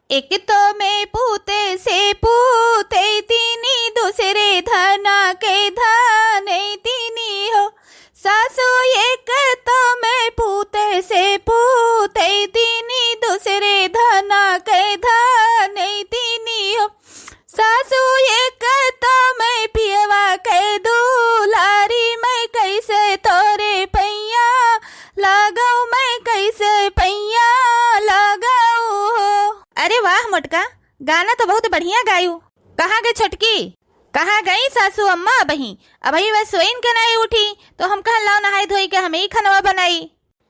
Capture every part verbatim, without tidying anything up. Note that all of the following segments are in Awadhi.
एक तो मैं पूते से पूते तीनी, दूसरे धना के धाने तीनी हो। सासू एक तो मैं पूते से पूते तीनी, दूसरे धना के धाने तीनी हो। सासू एक तो मैं पियवा के दुलारी, मैं कैसे तोरे पैया लगाऊ, मैं कैसे पैया लगाऊ हो। अरे वाह मोटका, गाना तो बहुत बढ़िया गायू। कहाँ गई छोटकी? कहाँ गई सासू अम्मा? अबही, अबही वह सोइन के नाई उठी, तो हम कहन लाओ नहाई धोई के हमें ही खनवा बनाई।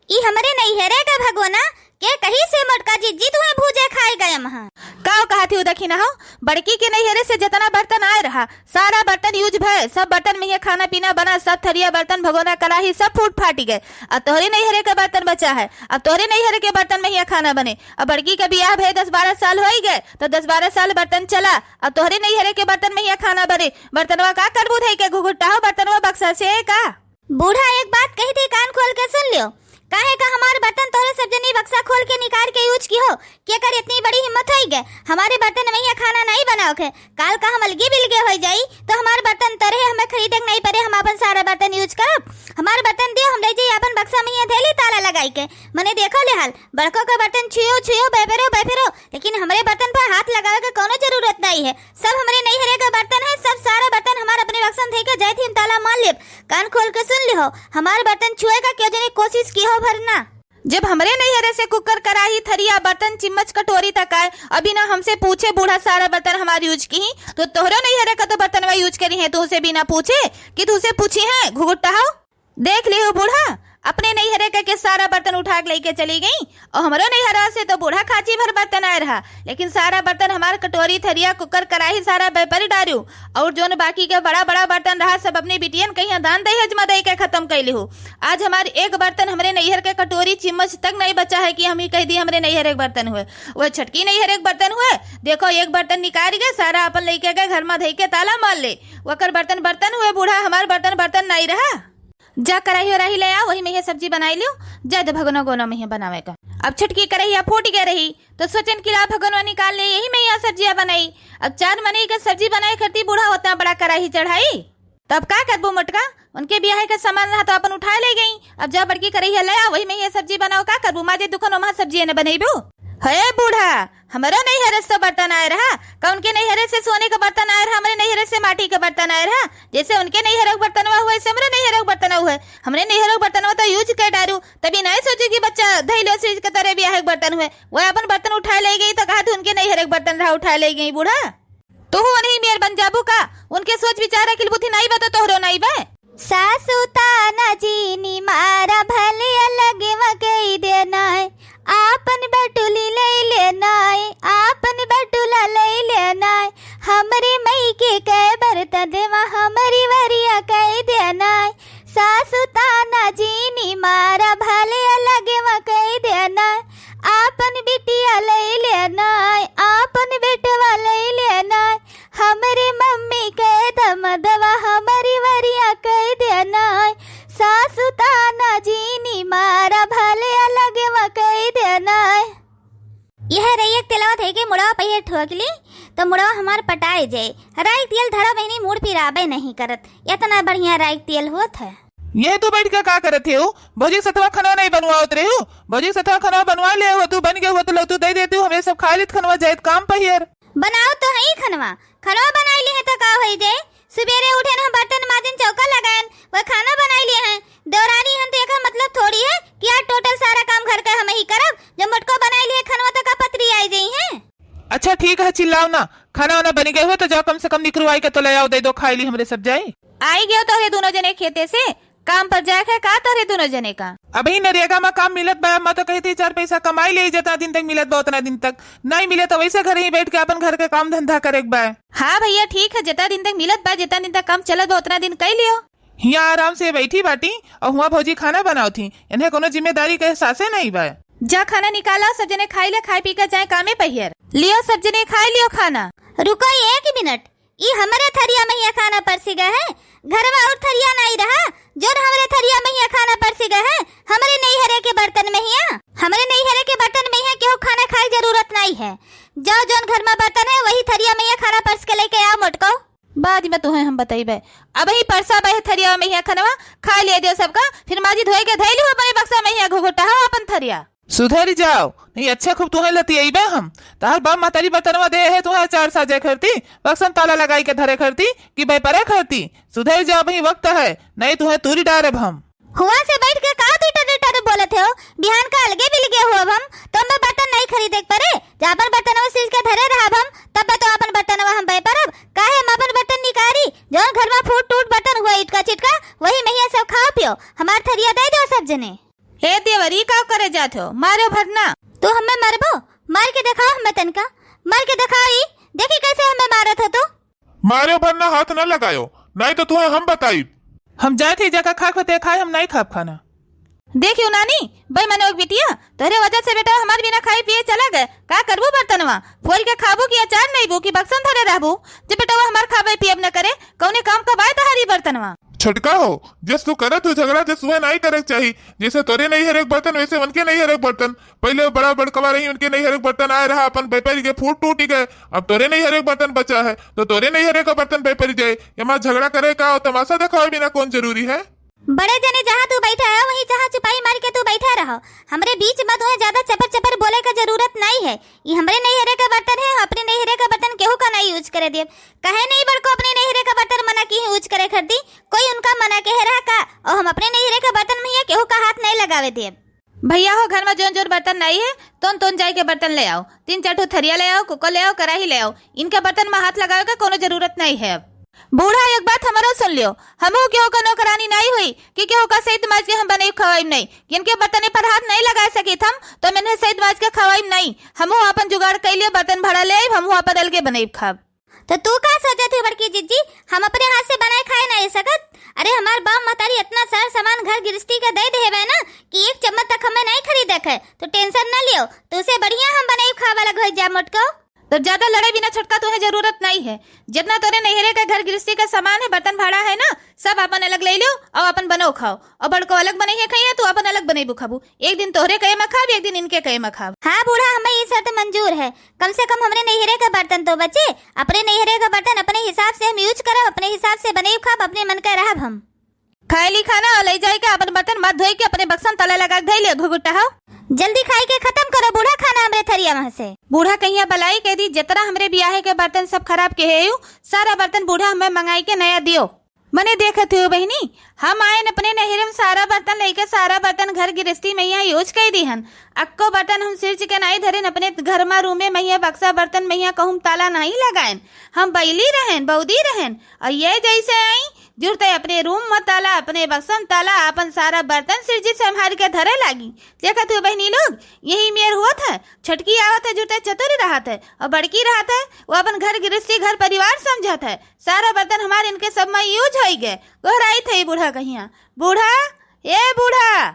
ई हमरे नैहरे का भगोना के कहीं से मोटका जिज्जी तुहें भूजे खाए गए महा। काव कहत ही उदखी ना हो, बड़की के नैहरे से जितना बर्तन आए रहा, सारा बर्तन यूज भय, सब बर्तन में ये खाना पीना बना, सब थरिया बर्तन भगोना कड़ाही सब फूट फाटी गए। अब तोहरे नैहरे के बर्तन बचा है, अब तोहरे नैहरे के बर्तन में ये खाना बने। अब बड़की के बियाह भय दस बारह साल होई गए, तो दस बारह साल बर्तन चला, अब तोहरे नैहरे के बर्तन में ये खाना बने। बर्तनवा का करबू धई के घुघुट्टा हो, बर्तनवा बक्सा से का? बूढ़ा एक बात कही थी, कान खोल के सुन लियो। काहे का हमार बर्तन तोहरे सब जनी बक्सा खोल के निकाल के यूज की हो? केकर इतनी बड़ी हिम्मत होई गे? हमारे बर्तन में ये खाना नहीं बनाओ के। काल का हम अलगे बिलगे होई जाई, तो हमार बर्तन तोरे हमें खरीदे के नहीं पड़े, हम अपन सारा बर्तन यूज करब। हमार बर्तन दियो, हम ले जाई अपन बक्सा में ये धेली ताला लगाई के। मने देखो ले हाल, बड़को के बर्तन छुयो छुयो, बेफेरो बेफेरो, लेकिन हमरे बर्तन पर हाथ लगावे के कोनो जरूरत नहीं है। सब हमरे नैहरे के बर्तन है, सब सारा बर्तन हमार अपने बक्सन धई के जाए थी, हम ताला मार लेब। कान खोल के सुन लिहो, हमार बर्तन छुए का केहू जने कोशिश की हो भर ना। जब हमरे नैहरे से कुकर, कराही, थरिया, बर्तन, चिम्मच, कटोरी तक आए, अभी ना हमसे पूछे बूढ़ा सारा बर्तन हमार यूज की ही, तो तोहरो नैहरे का तो बर्तनवा यूज करी है, तुहसे भी ना पूछे कि तुहसे पूछी है, घुघुट्टा हो। देख लिहू बूढ़ा, अपने नैहरे के, के सारा बर्तन उठा के लेके चली गई, और हमरो नैहरा से तो बूढ़ा खाची भर बर्तन आए रहा, लेकिन सारा बर्तन हमार कटोरी, थरिया, कुकर, कराही सारा बेपरी डारू, और जोन बाकी के बड़ा बड़ा बर्तन रहा सब अपने बिटियन कहिया दान दहेज में दे के खत्म कर लिहू। आज हमार एक बर्तन हमरे नैहर के कटोरी चिम्मच तक नहीं बचा है कि हम ही कह दी हमरे नैहर एक बर्तन हुए, वह छटकी नैहर एक बर्तन हुए। देखो एक बर्तन निकाल गए, सारा अपन लेके गए घर में धई के ताला मार ले, वकर बर्तन बर्तन हुए बूढ़ा, हमार बर्तन बर्तन नहीं रहा। जा कराही ओराही ले आ, वही में ये सब्जी बनाई लियो। जा दे भगनो गोनो में ये बनावे का। अब छोटकी करहिया फूट गए रही, तो सोचन कि ला भगनवा निकाल ले, यही में ये सब्जिया बनाई। अब चार मनई के सब्जी बनाए करती बूढ़ा उतना बड़ा कराही चढ़ाई, तब का करबू मोटका? उनके बियाहे के सामान रहा तो अपन उठा ले गई। अब जा बड़की करहिया ले आ, वही में ये सब्जी बनाओ, का करबू? माजे दुकानों में सब्जी ने बनेबू। हे बूढ़ा, हमरो नैहरे से तो बर्तन आए रहा, का उनके नैहरे से सोने का बर्तन आए रहा, हमरे नैहरे से माटी का बर्तन आए रहा। जैसे उनके नैहरे के बर्तनवा हुए, वैसे हमरे नैहरे के बर्तनवा हुए। हमरे नैहरे के बर्तनवा तो यूज कर डारू, तभी नहीं सोचू कि बच्चा धैलो चीज के तरह बियाहे के बर्तन हुए। वह अपन बर्तन उठा ले गई तो कहा थी उनके नैहरे के बर्तन रहा उठा ले गई बूढ़ा। तोहू उन्हीं मेर बन जाबू का? उनके सोच विचार अकिल बुद्धि नाई बा तो तोहरो नाई बा। सासु ताना जीनी मारा भले अलग वकई देना है, आपन बटुली ले लेना है, आपन बटुला ले लेना है, हमरे मई के कै बर्तन देवा हमरी वरिया कई देना है। सासु ताना जीनी मारा भले अलग वकई देना है, आपन बिटिया ले लेना है, आपन बेटवा ले लेना है, हमरे मम्मी के दमदवा हमरी वरिया कई देना है, सासु ताना जीनी मारा भले अलग वकई देना है। यह रैयक तेलवा धई के मुड़वा पहिए ठोक ली, तो मुड़वा हमार पटाए जाए। राई तेल धरा बहनी मूड़ पिराबे नहीं करत, इतना बढ़िया राई तेल होत है। यह तू बैठ के का करत है हो? भौजी के सथवा खनवा नहीं बनवावत रहे हो? भौजी के सथवा खनवा बनवा ले हो, तू बन गए हो तो लौतू दे देती हो, हमें सब खा लेत खनवा जाए काम पहियर। बनाओ तो है ही खनवा, खनवा बनाई ली है तो का होई जाए? सुबेरे उठेन हम बर्तन माजन चौका लगाएन, वह खाना बनाई लिए हैं। देवरानी हन तो एकर मतलब थोड़ी है कि आज टोटल सारा काम घर का हम ही करब। जब मोटको बनाई लिए खनवा तो का पतरी आई जाई है। अच्छा ठीक है, चिल्लाओ ना, खाना वाना बन गए हो तो जाओ कम से कम निकरवाई के तो ले आओ, दे दो खाई ली हमरे सब जाए। आई गयो तोहरे दोनों जने खेते से, काम पर जाए के का तोहरे दोनों जने का? अभी नरेगा में काम मिलत बा, मैं तो कहती चार पैसा कमाई ले, जितना दिन तक मिलत बा उतना दिन तक, नहीं मिले तो वैसे घर ही बैठ के अपन घर के काम धंधा करे के बा। हाँ भैया ठीक है, जितना दिन तक मिलत बा, जितना दिन तक काम चलत बा उतना दिन कर लियो। हियाँ आराम से बैठी बाटी और हुआँ भौजी खाना बनावत ही, इन्हें कोनो जिम्मेदारी के एहसासे नहीं बा। जा खाना निकाला, सब जने खाई ले, खाए पी के जाए कामे पहियर। लियो सब जने खाई लियो खाना। रुको एक मिनट, ई हमरे थरिया महिया खाना परसी गए है, घरवा और थरिया नाई रहा, जोन हमरे थरिया महिया खाना परसी गए है, हमरे नैहरे के बर्तन महिया, हमरे नैहरे के बर्तन महिया केहू खाना खाए जरूरत नाई है। जाओ, जोन घर में बर्तन है, वही थरिया महिया खाना परस के लेके आओ मोटको। बाद में तुहें हम बतइबे, अबही परसा बहे थरिया महिया खनवा, खा ले दियो सबका, फिर माजी धोए के धइली हो अपने बक्सा महिया घुघुटा हो अपन थरिया। सुधरी जाओ, नहीं अच्छा खूब तुहें लतियइबे हम। तहार बाप महतारी बर्तनवा दे है तुहें अचार साजे खरती, बक्सन ताला लगाई के धरे खरती, कि बेपरे खरती। सुधरी जाओ, अबही वक्त है, नहीं तुहें तूरी डारब हम। हुआ से बैठ के का तू टरे टरे बोलत हो? बिहान का अलगे बिलगे हो अब हम, तो हमें बर्तन नहीं खरीदे के परे, जब अपन बर्तनवा सीज के धरे रहब हम, तब तो अपन बर्तनवा हम बेपरब। काहे हम अपन बर्तन निकारी? जौन घर में फूट टूट बर्तन हुआ इटका चिटका, वही महिया सब खाओ पियो, हमार थरिया दे दो सब जने। हे देवर, ई का करे जात हो? मारो भरना। तू हमें मरबो? मार के दिखाओ हमें तनका, मार के दिखाओ ई, देखी कैसे हमें मारत हो तू। मारो भरना, हाथ न लगायो, नहीं तो तुहें हम बताइब। हम जाए थे जगह खा खते खाए, हम नहीं खाब खाना। देखियो नानी, बेमनोक बिटिया, तोहरे वजह से बेटा हमार बिना खाए पिए चला गए। का करबू बर्तनवा? फोल के खाबू कि अचार नईबू कि बक्सन धरे रहबू? जे बेटवा हमार खाबे पियब न करे, कौने काम का बाय तहारी बर्तनवा? छोटका हो, जस तू करत हो झगड़ा, जस वह नहीं करे के चाही। जैसे तोरे नहीं हरेक बर्तन, वैसे उनके नहीं हरेक बर्तन। पहले बड़ा बड़कवा रही, उनके नहीं हरेक बर्तन आए रहा, अपन बेपारी के फूट टूटी गए। अब तोरे नहीं हरेक बर्तन बचा है, तो तोरे नहीं हरेक बर्तन बेपारी जाए। ये माँ झगड़ा करे का और तमाशा दिखावे बिना कौन जरूरी है? बड़े जने, जहाँ तू बैठा है, वहीं जहाँ चुपाई मार के तू बैठा रहो। हमरे बीच में तुम्हें ज्यादा चपर चपर बोले का जरूरत नहीं है। ये हमरे नैहरे का बर्तन है, अपने नैहरे का बर्तन केहू का नहीं यूज करे देब। कहे नहीं बड़को अपने नैहरे का बर्तन मना की यूज करे खरती, कोई उनका मना के है रहा का? और हम अपने नैहरे का बर्तन में केहू का हाथ नहीं लगावे देब। भैया हो, घर में जोन जोन बर्तन नहीं है, तोन तोन जाए के बर्तन ले आओ। तीन चार ठो थरिया ले आओ, कुकर ले आओ, कराही ले आओ। इनके बर्तन में हाथ लगावे का कोनो जरूरत नहीं है अब। बूढ़ा, एक बात हमरो सुन लियो, हमहू केहू का नौकरानी नहीं हुई कि केहू का सहित माज के हम बनाई खवाई नहीं। इनके बर्तन पर हाथ नहीं लगा सकित हम, तो मैंने सहित माज के खवाई नहीं। हमहू अपन जुगाड़ कर लियो, बर्तन भाड़ा ले आइब, हमहू अपन अलगे बनाई खाब। तो तू का सोचत हो बड़की जिज्जी, हम अपने हाथ से बनाए खाए नहीं सकत? अरे हमार बाप महतारी इतना सार सामान घर गृहस्थी के दे देवे ना कि एक चम्मच तक हमें नहीं खरीदे है, तो टेंशन न लियो, तुझसे बढ़िया हम बनाई खाए वाला घर जा मोटको। तो ज्यादा लड़े बिना छोटका तुम्हें जरूरत नहीं है, जितना तोरे नैहरे के घर गृहस्थी का सामान है, बर्तन भाड़ा है ना, सब अपन अलग ले लो और अपन बनाओ खाओ, और बड़को अलग बनाइए खाइए, तू अपन अलग बनाई खाबू। एक दिन तोहरे कहे में खाब, एक दिन इनके कहे में खाब। हाँ बूढ़ा, हमें ये शर्त मंजूर है, कम से कम हमरे नैहरे का बर्तन तो बचे। अपने नैहरे का बर्तन अपने हिसाब से हम यूज करब, अपने हिसाब से बनाई खाब, अपने मन का रहब हम। खाए ली खाना और ले जाए के अपन बर्तन मत धोए के अपने बक्सन तले लगा के धई ले घुघुटा हो। जल्दी खाए के खत्म करो बूढ़ा खाना हमरे थरिया में से। बूढ़ा कहिया बलाई कह दी, जितना हमरे बियाहे के बर्तन सब खराब के है यू, सारा बर्तन बूढ़ा हमें मंगाई के नया दियो। मने देखत हुए बहिनी, हम आयन अपने नैहरे में सारा बर्तन लेके सारा बर्तन घर गृहस्थी में यहाँ यूज कर दी हन। अक्को बर्तन हम सिर्ज के नहीं धरेन अपने घर में रूमे में यहाँ बक्सा बर्तन में यहाँ कहूँ ताला नहीं लगायन। हम बैली रहेन, बौदी रहेन, और ये जैसे आई जुरते अपने रूम में ताला, अपने बक्सम ताला, अपन सारा बर्तन सिरजी संभाल के धरे लागी। देखत हुए बहनी लोग, यही मेर हुआ था, छोटकी आवत है जुरते चतुर रहत है, और बड़की रहत है वो अपन घर गृहस्थी घर परिवार समझत है। सारा बर्तन हमार इनके सब में यूज होई गए। गोहराई थे बूढ़ा कहिया, बूढ़ा, ए बूढ़ा।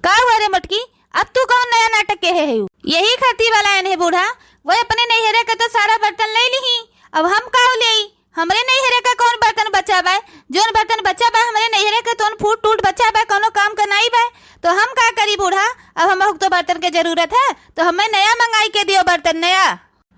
का हुआ रे मोटकी, अब तू कौन नया नाटक के है, है? यही खरती वाला एन है बूढ़ा, वो अपने नैहरे के तो सारा बर्तन ले ली, अब हम का ले? हमरे नैहरे का कौन बर्तन बचा बा? जोन बर्तन बचा बा हमरे नैहरे के, तोन फूट टूट बचा बा, कोनो काम का नाई बा, तो हम का करी बूढ़ा? अब हम तो बर्तन के जरूरत है, तो हमें नया मंगाई के दियो बर्तन नया।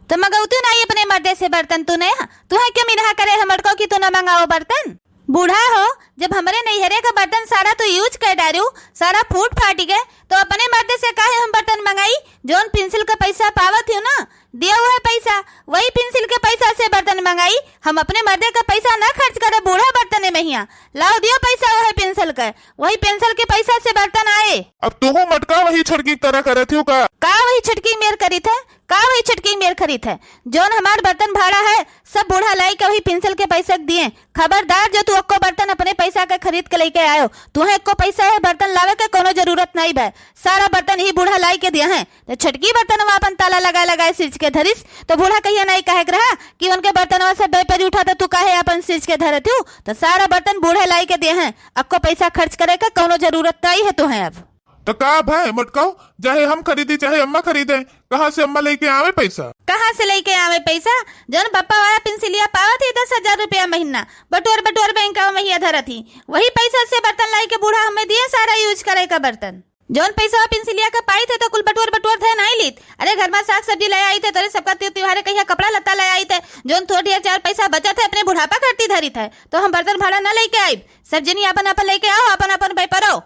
तो मंगौतू नाई अपने मर्दे से बर्तन तू नया, तुहे क्यों मिनहा करे हमर को कि तू न मंगाओ बर्तन? बूढ़ा हो, जब हमरे नैहरे का बर्तन सारा तू यूज कर डारू, सारा फूट फाटी गए, तो अपने मर्दे से काहे हम बर्तन मंगाई? जोन पेंसिल का पैसा पावत हो ना, दियो वह पैसा, वही पेंसिल के पैसा से बर्तन मंगाई। हम अपने मर्दे का पैसा ना खर्च करे बूढ़ा बर्तने में हिया। लाओ दियो पैसा वह पेंसिल का, वही पेंसिल के पैसा से बर्तन आए। अब तुहू मटका वही छोटकी तरह करत हो का? का वही छोटकी मेर करी थे? का वही छोटकी मेर करी थे? जोन हमार बर्तन भाड़ा है, सब बूढ़ा लाई के वही पेंसिल के पैसा के दिए। खबरदार जो तू अक्को बर्तन अपने पैसा के खरीद के लेके आयो, तुहे अक्को पैसा है बर्तन लावे के कोनो जरूरत नहीं बा। सारा बर्तन ही बूढ़ा लाई के दिए हैं। तो छोटकी बर्तनवा अपन ताला लगाए लगाए सिरज के धरिस, तो बूढ़ा कहिया नहीं कहे के रहा कि उनके बर्तनवा से बेपरी उठा तो तू काहे अपन सिरज के धरत हूँ? तो सारा बर्तन बूढ़े लाई के दिए हैं, अक्को पैसा खर्च करे के कोनो जरूरत नहीं है तुहे अब। तो का भय मोटकऊ, चाहे हम खरीदी चाहे अम्मा खरीदे, कहाँ से अम्मा लेके आवे पैसा? कहाँ से लेके आवे पैसा? जौन बप्पा वाला पेंसिलिया पावत ही दस हजार रुपया महीना, बटोर बटोर बैंकवा में ही धरत ही, वही पैसा से बर्तन लाई के बूढ़ा हमें दिए सारा यूज करे का बर्तन। जौन पैसा पेंसिलिया के पाई थे तो कुल बटोर बटोर धे नहीं लीत। अरे घर में साग सब्जी ले आई थे, तोरे सबका त्यों त्योहारे कहिया कपड़ा लत्ता ले आई थे, जौन थोड़ ढेर चार पैसा बचत है अपने बुढ़ापा खर्ची धरी थे, तो हम बर्तन भाड़ा न लेके आइब। सब जनी अपन अपन लेके आओ, अपन अपन व्यापारो।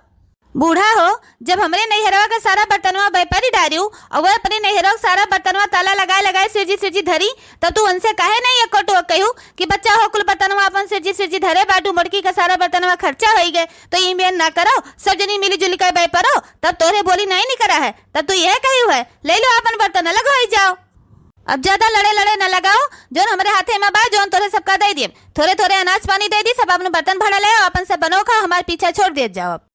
बूढ़ा हो, जब हमरे नैहरवा के सारा बर्तनवा व्यापारी डारियो और वो अपने नैहरवा के सारा बर्तनवा ताला लगाए लगाए सिरजी सिरजी धरी, तब तू उनसे काहे नहीं एको टोक कहू कि बच्चा हो कुल बर्तनवा अपन सिरजी सिरजी धरे बाटू, मोटकी का सारा बर्तनवा खर्चा होई गए, तो ई मेन ना करो, सब जनी मिली जुली के व्यापारो, तब तोरे बोली नहीं निकरा है, तब तू यह कहू है, ले लो अपन बर्तन अलग होई जाओ। अब ज्यादा लड़े लड़े न लगाओ, जौन हमरे हाथे में बा, जौन तोरे सबका दे दिए, थोरे थोरे अनाज पानी दे दी, सब अपन बर्तन भाड़ा ले आओ, अपन सब बनो खाओ, हमार पीछा छोड़ दिए जाओ। अब